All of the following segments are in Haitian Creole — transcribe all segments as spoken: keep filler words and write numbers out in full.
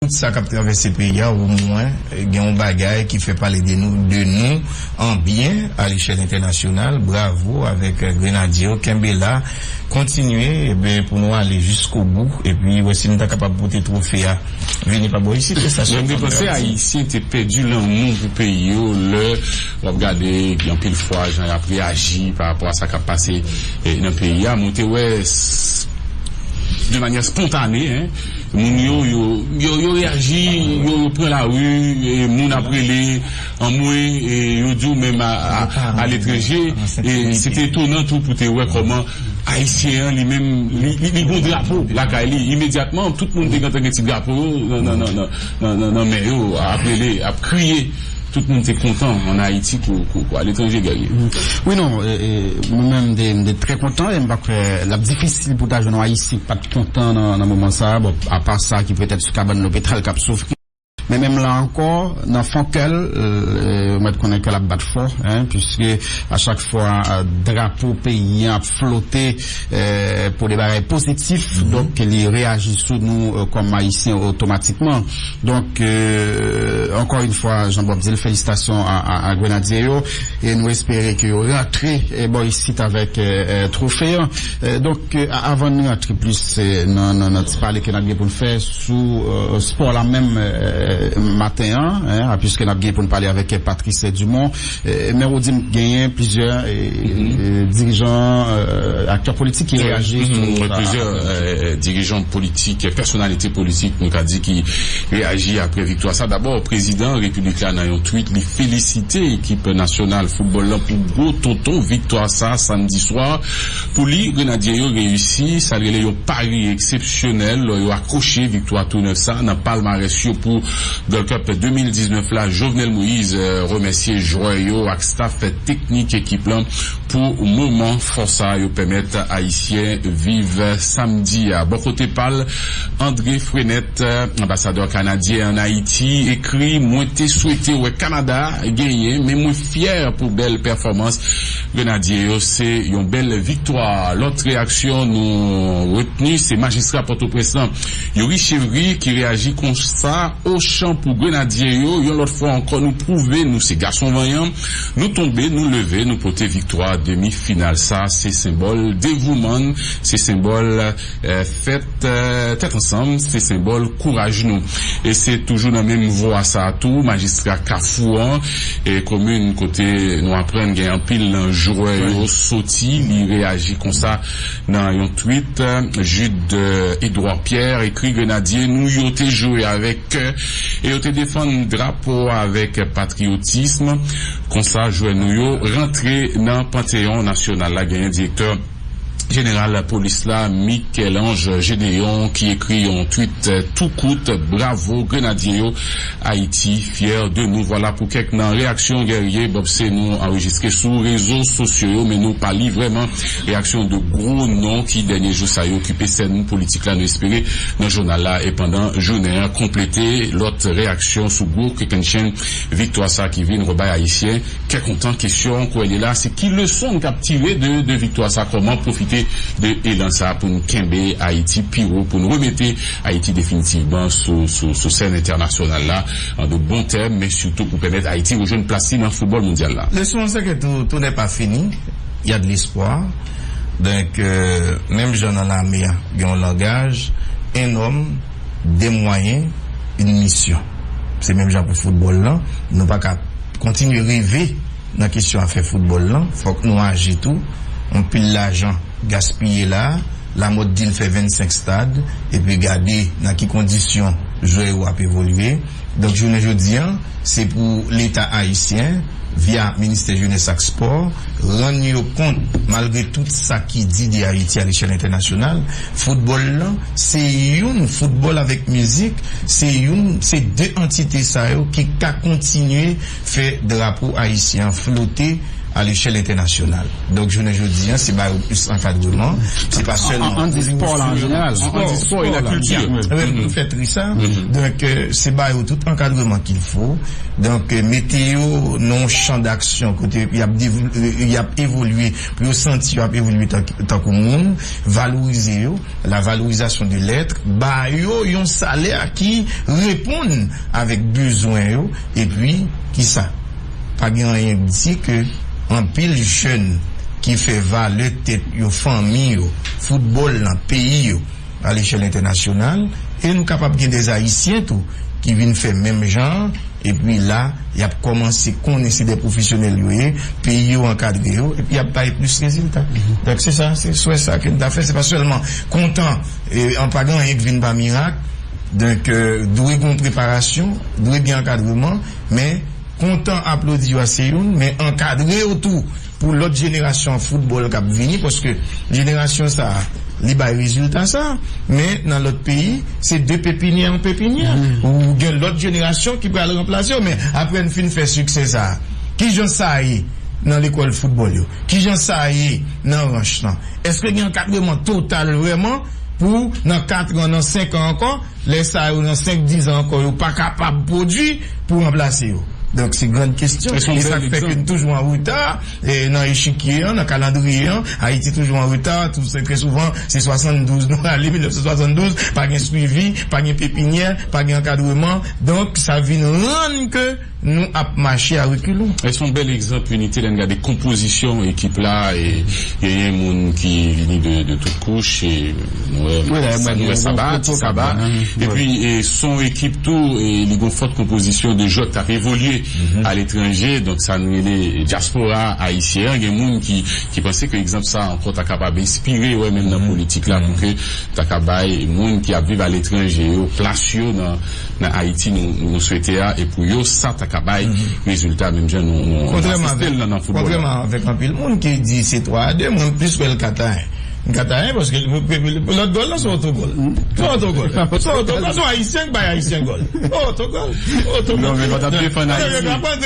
Tout sa k ap travèse peyi a, omwen gen yon bagay ki fè pale de nou, de nou an byen alechèl entènasyonal. Bravo avèk, eh, Grenadye yo. Kenbe la, kontinye, eben, pou nou ale jiskobou. Epi, wè si nou ta kapab pote twofe a vini pa bò isit. E sa sèlman. Mwen panse Ayisyen te pèdi lanmou pou peyi yo lè w ap gade anpil fwa jan y ap reyaji pa rapò a sa k ap pase, eh, nan peyi a. Mwen te wè s- de manyè spontane, hein. Moun yo, yo, yo, yo reyaji, yo, yo pran lari, e moun ap rele, anmwe, e yo di w menm a, a, aletranje, e se te etonan tou pou te wè kòman Ayisyen an li menm, li, li, li gon drapo lakay li. Imedyatman, tout moun te gentan gen ti drapo yo nan, nan, nan, nan, nan, nan men yo, ap rele, ap kriye. Tout moun te kontan ann Ayiti kou, kou, kou aletranje, Guerrier. Wi, non, e, e, mwen menm, m te, m te trè kontan, e m pa kwè l ap difisil pou ta jwenn yon Ayisyen ki pa t kontan nan, nan moman sa a. Bon, apa sa ki petèt sou kabann lopital k ap soufri. Men menm la ankò, nan fon kè l, e, ou mèt konnen kè l ap bat fò, en, piske a chak fwa, e, drapo peyi an ap flote, e, pou de bagay pozitif, donk li reyaji sou nou, e, kòm Ayisyen otomatikman. Donk, e, ankò yon fwa, jan Bob di l, felisitasyon a, a, a Grenadye yo, e nou espere ke yo rantre, e, bò isit avèk, e, e, twofe an. E, donk, e, a- avan n rantre plis, e, nan, nan, nan ti pale ke n ap gen pou n fè sou, e, spò la menm, e, maten an, en, a, piske n ap gen pou n pale avèk, e, Patrice Dumont, e, men ou di m genyen plizyè, e, e, dirijan, e, aktè politik ki reyaji sou sa. Plizyè, e, dirijan politik, pèsonalite politik, nou ka di, ki reyaji apre viktwa sa. Dabò, prezidan repiblik la, nan yon tweet, li felisite ekip nasyonal foutbòl lan pou gwo tonton viktwa sa samdi swa. Pou li, Grenadye yo reyisi sa l rele yon pari eksepsyonèl lè yo akwoche viktwa tou nèf sa nan palmarès yo pou Gold Cup de mil diznèf la. Jovenel Moïse, e, remèsye jwè yo ak staf teknik ekip lan pou moman fò sa yo pèmèt Ayisyen viv samdi a. Bò kote pa l, André Frenette, anbasadè kanadyen ann Ayiti, ekri: Mwen te swete wè Kanada genyen, men mwen fyè pou bèl pèfòmans Grenadye yo. Se yon bèl viktwa. Lòt reyaksyon nou retni, se majistra Pòtoprens lan, Youri Chevry, ki reyaji konsa: Ochan pou Grenadye yo. Yon lòt fwa ankò, nou pwouve nou se gason vanyan. Nou tonbe, nou leve, nou pote viktwa demi final. Sa se senbòl devouman, se senbòl, e, fèt, e, tèt ansanm, se senbòl kouraj nou. E se toujou nan menm vwa sa a tou, majistra Kafou an, e komin kote nou aprann gen anpil nan jwè yo soti, li reyaji konsa nan yon tweet. Jude, e, Edouard Pierre ekri: Grenadye nou yo te jwe avèk kè e yo te defann drapo a avèk patriyotism. Konsa, jwè nou yo rantre nan panteyon nasyonal la. Genyen direktè jeneral polis la, Michel-Ange Gédéon, ki ekri yon tweet, e, tou kout: Bravo, Grenadye yo. Ayiti, fyè de nou. Vwala pou kèk nan reyaksyon, Guerrier. Bob, se nou anrejistre sou rezo sosyo yo, men nou pa li vrèman reyaksyon de gwo non ki dènye jou sa yo okipe sèn politik la. Nou espere nan jounal la e pandan jounen an konplete lòt reyaksyon sou gwo kèkènchen viktwa sa ki vin rebay Ayisyen kè kontan. Kesyon kwè li la, se ki leson n kab tire de, de viktwa sa? Kòman pwofite de elan sa pou n kenbe Ayiti pi wo, pou n remete Ayiti definitivman sou, sou, sou sèn entènasyonal la, an de bon tèm, men sitou pou pèmèt Ayiti rejwenn plas li nan foutbòl mondyal la? Leson an, se ke tout, tout n'est pas fini, il y a de l'espoir. Donk, euh, menm jan nan lame a, gen yon langaj, un homme, des moyens, une mission. Se menm jan pou foutbòl lan. Nou pa ka kontinye reve nan kesyon afè foutbòl lan. Fòk nou aji tou. Anpil lajan gaspiye la. Lamòt di l fè vennsenk stad. Epi gade nan ki kondisyon jwè yo ap evolye. Donk, jounen jodi an, se pou Leta ayisyen, via Ministè Jenès ak Spò, rann yo kont, malgre tout sa ki di de Ayiti a lechèl entènasyonal, foutbòl lan, se youn, foutbòl avèk mizik, se youn, se de antite sa yo ki ka kontinye fè drapo ayisyen an flote a lechèl entènasyonal. Donk, jounen jodi a, se ba yo plis ankadreman. Se pa sèlman. An, an, an di spò la, an jeneral. An, an di spò e la kilti. Wi, nou fè tri sa. Donk, euh, se ba yo tout ankadreman qu'il faut. Donk, euh, mete yo nan yon chan d'aksyon kote y ap devl-, euh, y ap evolye, pou yo santi yo ap evolye tan-, tankou moun, valorize yo, la valorisation de l'être, ba yo yon salè ki reponn avèk bezwen yo, epi, kisa? Pa gen anyen k di ke anpil jèn ki fè valè tèt yo, fanmi yo, foutbòl lan, peyi yo, a lechèl entènasyonal, e nou kapab gen de Ayisyen tou ki vin fè menm jan, epi la, y ap kòmanse konnen se de pwofesyonèl yo ye, peyi yo ankadre yo, epi y ap bay plis rezilta. Donk, se sa, se swè sa ke n ta fè. Se pa sèlman kontan, e, an pa gen anyen k vin pa mirak. Donk, euh, dwe gen preparasyon, dwe gen ankadreman, men kontan aplodi yo a se youn, men ankadre yo tou pou lòt jenerasyon foutbòl k ap vini, paske jenerasyon sa a, li bay rezilta sa a, men nan lòt peyi, se de pepinyè an pepinyè. Ou gen lòt jenerasyon ki pral ranplase yo, men apre n fin fè siksè sa a, kijan sa ye nan lekòl foutbòl yo? Kijan sa ye nan ranch lan? Èske gen ankadreman total vrèman pou nan kat an, nan senk an ankò, lè sa yo nan senk, diz an ankò, yo pa kapab pwodui pou ranplase yo? Donk, se grann kesyon. E sa k fè ke n toujou an reta, e, nan echikye an, nan kalandriye an. Ayiti toujou an reta. Tou, se trè souvan, se swasanndouz nou rale, mil nèf san swasanndouz, pa gen swivi, pa gen pepinyè, pa gen ankadreman. Donk, sa vin rann ke nou ap mache a rekilon. E se yon bèl egzanp inite lè n gade konpozisyon ekip la, e genyen moun ki vini de, de tout kouch, e nou wè, wi, la, sa nou wè, Saba, Ti Saba. Epi, e, se yon ekip tou, e li gon fòt konpozisyon de jwè k t ap evolye aletranje, donk sa nou rele dyaspora ayisyen an. Gen moun ki, ki panse ke egzanp sa ankò ta kapab enspire, wè, menm nan politik la, pou ke ta ka bay moun ki ap viv aletranje yo plas yo nan, nan Ayiti nou, nou swete a, e pou yo, sa ta ka bay rezilta, menm jan nou, nou, nou asiste l nan, nan foutbòl la. Kontrèman avèk anpil moun ki di se twa a de, mwen plis wè l kat a en. Kat a en, paske lòt gòl la se otogòl. Se otogòl. Se otogòl. Se Ayisyen k bay Ayisyen gòl. Otogòl. Otogòl. Non, men lòt ap defann Ayiti.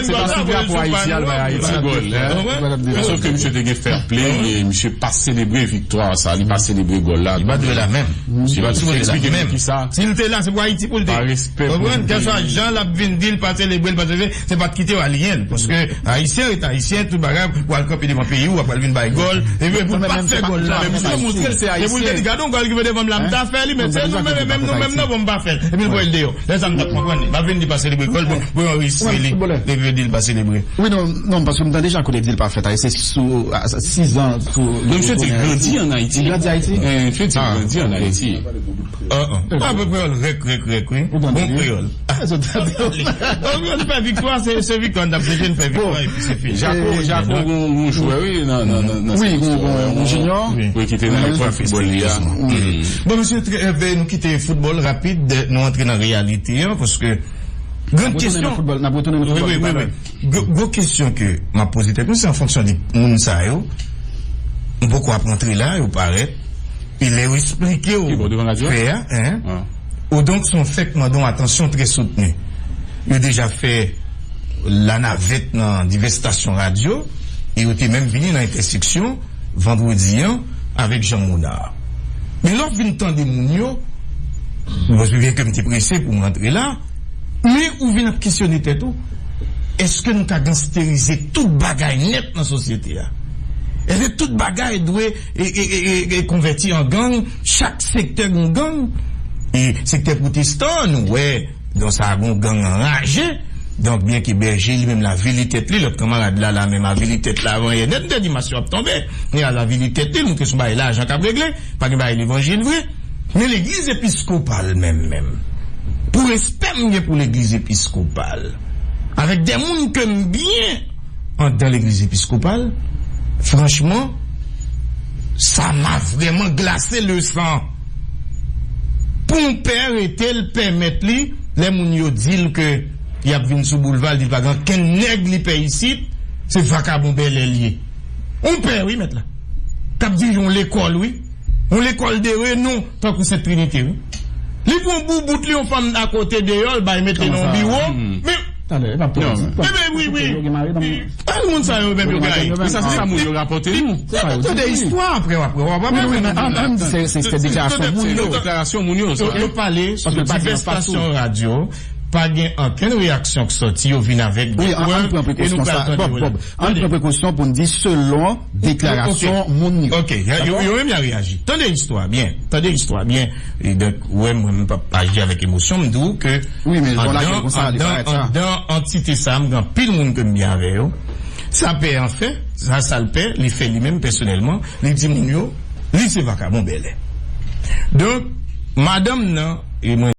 Se pa sou drapo Ayiti al bay Ayiti gòl, en. Sòf ke misye te gen fair play, e misye pa selebre viktwa sa, li pa selebre gòl la. Li pa dwe la menm. Li pa dwe la menm. Si l te la, se pou Ayiti pou l te. Pa respè pou li. Konprann? Kèlswa jan l ap vin di l pa selebre, l pa selebre, se pa t kite w aliyen l. Paske Ayisyen ret Ayisyen, tout bagay, w al kanpe devan peyi w, w ap al vin bay gòl. Epi pou l pa t fè gòl la. Men misye montre l se Ayisyen. Se pou l te di, gade yon gòl ki vin devan m la, m ta fè li, men se nou menm, menm nou menm nan, bon, m pa fè l. Epi l voye l deyò. Lè sa m t ap konprann li. M ap vin di pa selebre gòl, bon, pou yo anrejistre li. Epi yo di l pa selebre. Wi, non, non, paske m tande Jako te di l pa fè sa, e se sou, a, sizan sou. Donk, misye te grandi ann Ayiti. Li grandi Ayiti? Eh, misye te grandi ann Ayiti. Ah, ah. Bon, kreyòl, rèk, rèk, rèk, wi. Bon kreyòl. Donk, nou fè viktwa, se, se viktwa, n ap chèche, n fè viktwa, epi se fini. Jako, Jako, gon, gon jwè, wi, nan, nan, nan, nan wi, gon, gon, gon Junior. Wi, ki te nan lekòl foutbòl li a. Bon, mesye, trè, eh, ben, nou kite foutbòl rapid, nou antre nan reyalite an, paske grann kesyon. N ap retounen nan foutbòl, n ap retounen nan foutbòl. Wi, wi, wi, wi. Gwo, gwo kesyon ke m ap poze tèt mwen, se an fonksyon de moun sa yo. M poko ap rantre la, yo parèt. E lè yo esplike w fè a, en. Ou donk, se yon fè k mande yon atansyon trè soutni. Yo deja fè lanavèt nan divès estasyon radyo, e yo te menm vini nan entèseksyon vandredi an avèk Jean Monard. Men lè w vin tande moun yo, byenke m te prese pou m rantre la, men ou vin ap kesyone tèt ou, èske nou ka gangsterize tout bagay nèt nan sosyete a? Èske tout bagay dwe e, e, e, e, e konvèti an gang, chak sektè gon gang? E sektè pwotestan an, nou wè, donk sa gon gang anraje. Donk, byenke Bèje li menm l avili tèt li, lòt kanmarad la, la menm avili tèt la avan yè nèt, m te di mas yo ap tonbe. Men l avili tèt li, nou te sou bagay lajan k ap regle, pa gen bagay levanjil vre. Men legliz episkopal menm, menm. Pou respè m gen pou legliz episkopal, avèk de moun ke m byen anndan legliz episkopal, franchman, sa m a vrèman glase le san. Pou yon pè rete, l pèmèt li, lè moun yo di l ke y ap vin sou boulva, l di l pa gen okenn nèg li pè isit, se vakabon bèlè l ye. Yon pè, wi, mèt la. K ap dirije yon lekòl, wi. Yon lekòl de renon, tankou Sent Trinite, wi. Li pran boubout li, yon fanm akote deyò, l bay mete nan yon biwo. Men, Talè, e p ap twò di. Ebyen, wi, wi. Ann moun sa yo menm yo gaye. Men sa se sa moun yo rapòte nou. Tande istwa apre, apre w ap. Wi, wi, men ann di se, se deklarasyon moun yo. Deklarasyon moun yo. Yo pale sou divès estasyon radyo. Pa gen ankenn reyaksyon k sòti, yo vin avèk de prèv. Wi, ann pran prekosyon sa. Bob, Bob, ann pran prekosyon pou n di selon deklarasyon moun yo. Ok, yo menm y a reyaji. Tande istwa byen. Tande istwa byen. E donk, ou wè, mwen, m p ap aji avèk emosyon, m di w ke wi, men bon, lakèl konsa, li parèt sa. Andan antite sa, m gen anpil moun ke m byen avè yo. Sa pè an fè, sa, sa l pè, li fè li menm pèsonèlman, li di moun yo, li se vakabon bèlè. Donk, madanm nan, e mwen,